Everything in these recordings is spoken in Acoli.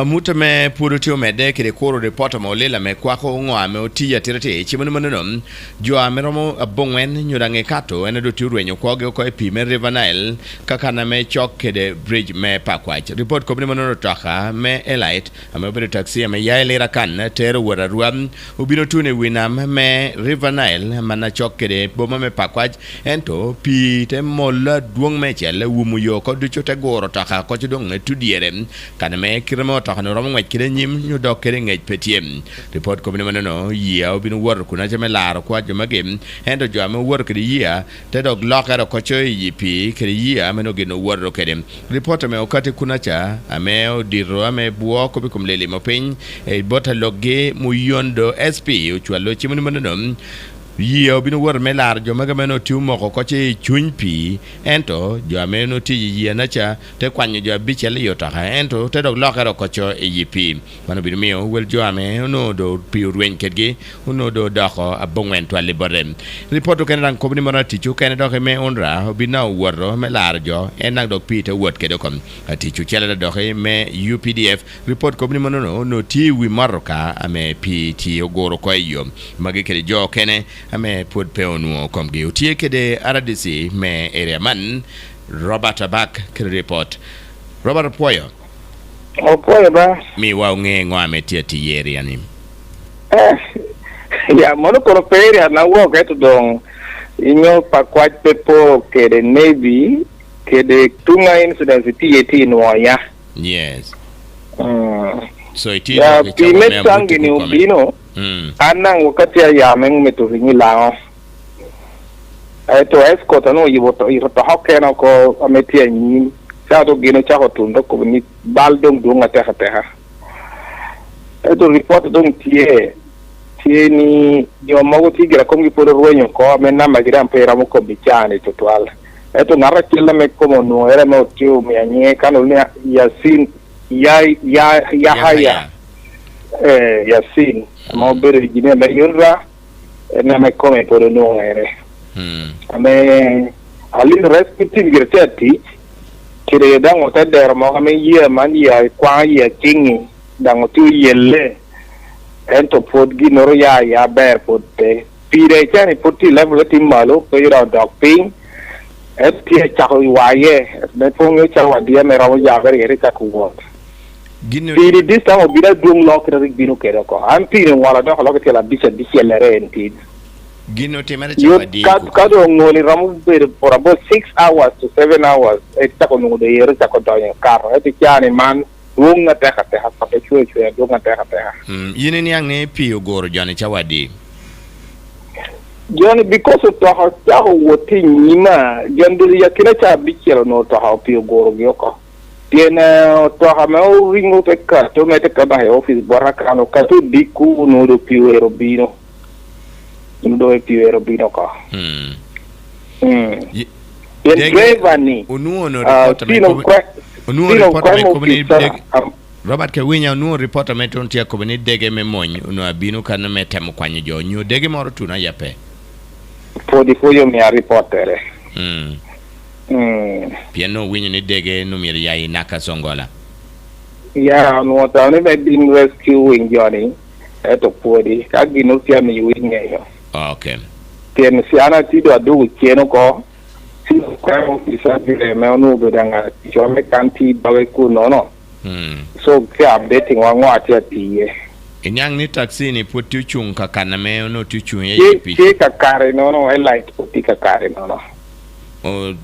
Amuta me pwod otye omedde kede kuro ripot ma olila me kwako ngo ame otiyo atir atir cimo ni manono jo ame romo abongwen nyo dange kato en ado tye orwenyo kwogi oko i pii me River Nile ka kana me cok kede bridge me Pakwach. Ripot kobo ni manono otoka me Elite ame obedo taxi ame ya i lira kan tero wot arwa obino tuno i wi nam me River Nile ma na cok kede boma me Pakwach Ento pii te mol adwong me cel wumo yo oko ducu te guro otoka oko ci dong etu dyere. Kane me kite me otoka-ni oromo ngwec kede anyim nyo dok kede ngec pe tye. Ripot kobo ni manono yia obino woto kunaca me laro kwa jo magi. Ento jo ame owoto kede yia te dok lokere oko co iyi pii kede yia meno gin owoto kede. Ripot ame okati kunaca ame odito ame bwo kobo i kom lilimo piny bot alokgi Muyondo SP ocwalo cimo ni manono Yia obino woto me laro jo magi ame onongo tye omoko oko ci i cuny pii, ento jo ame onongo tye i yia naca te kwanyo jo abicel i otoka, ento te dok lokere oko co i yi pii. Man obino miyo wel jo ame onongo do pii orweny kedgi onongo do odoko abongwen twal-li bote. Ripot okene dang kobo ni mono atic okene doki me UNRA obino owoto me laro jo, en dang dok pii te wot kede oko. Atic ocele doki me UPDF Ripot kobo ni manono onongo tye i wi motoka ame pii tye oguro oko i yo magi kede jo okene ame pwod pe onwongo komgi. Otye kede RDC me area man Robert Abak kede ripot. Robert Opwoyo. Opwoyo ba. Mi wa onge ngo ame tye ati i area ni. Eh, ya mono kono pe area na wok ento dong inyo pa kwac pe po kede Navy kede tunga incidents itye tye inwoya. Yes. Mm. So itye Ya dok i pi cawa me me abuti cangi ni kukome. obino, Mm. an nang wa ka tye aya me mito ringo i lango. Ento escort onongo oyubo to ito toko kene oko ame tye anyim. Ca to gin ocako tun to kobo ni bal dong dwong atek ateka. Ento report dong tye, tye ni jo mogo tye gira komgi pwod orwenyo oko ame namba gi dang pe iromo kobo i caa ni tutwal. Ento ngat acel ame kome onwongo ere ame otye omiya nyinge kan olu ni Yasin, Ya, Ya, Yahaya, ee, Yasin, ma obedo injinia me UNRA, en ame kome pwod onwongo ere. Ame Alin Rescue Team gire tye atic, kede dang ote dero moko ame yeya man yeya ikwango yeya cingi dang otye oyelle, ento pwod ginoro ya aya ber pwod pe. Pii dong i cani pud tye i level tye malo pe dong odok piny ento tye cako ywaye me pwonyo calo wadiya me romo yabere gire cako wot. Pii ni this time obino adwong loko kite rik bino kede oko an pii ni ongolo adoko loko tyelo abic abicel-lere en tin. Gin otimere calo Yot adi ka kukome? ka dong ongoli romo bedo for about 6 hours to 7 hours eka cako nongo dong yero cako donyo kato ento i cani man dwong atek ateka kote cwer cwer dwong atek ateka. In iniang ni pii oguro joni cawa adi? Joni because otoka ocako wot ki i nyima, joni ducu i akina ca abicel onongo otoka pii ogurogi oko. Pien otoka ma oringo te kato me te kato i opic bota kano kato odiko onongo dong pii oero bino. Onongo dong pii oero bino oko. Pien Dege driver ni onwongo onongo reporter me scene of kobo crime, onwongo scene of reporter me crime kobo ni officer dege Robert Kawinya onwongo reporter me tun tye akobo ni dege me mony onongo abino kano me temo kwanyo jo nyo dege moro tuno aye pe. Pwod ipwoyo omiya report tere. Pien nongo owinyo ni dege nongo myero ya i Nakasongola. Ya onwongo tamo ni me bin rescue wing joni ento pwodi ka gin otye amiyo winy ngeyo. Ok. Pien ci an atye dong adwogo cen oko, ci crime officer gire me onongo obedo angat ticwa me kan tye i doge kunnono, so ki updating wa ngo atye atiye. Iniang ni taxi ni pwod tye ocung ka kana me onongo tye ocung iye Tye i pic. tye kakare nono, Elite pwod tye kakare nono. O,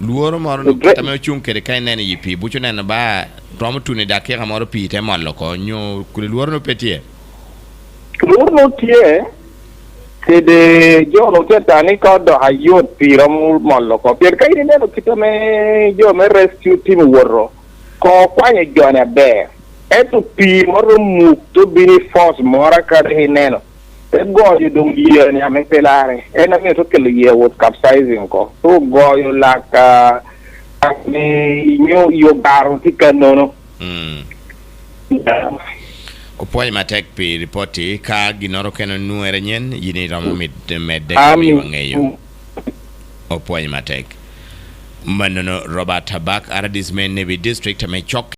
Lworo moro nongo kit ame ocung kwede ka ineno iyi pii buc oneno ba romo tuno i dakika moro pii te mol oko nyo kodi lworo nongo pe tye. Lworo nongo tye. Kede jo onongo tye ata ni ka odok ayot pii romo mol oko pien ka in ineno kite me jo me rescue team owoto ko okwanyo joni aber ento pii moro omuk to bino i force moro ka dong ineno te goyo dong yeya ni ame pe lare en amiyo to kelo yeya was capsizing oko to ogoyo lak ni nyo yo garo tye ka nono. Opwoyo matek pi ripot-ti. Ka ginoro kene onwere nyen, in iromo medde ki miyo wangeyo. Opwoyo matek. Manono Robert Abak, RDC me Nebbi District me cok.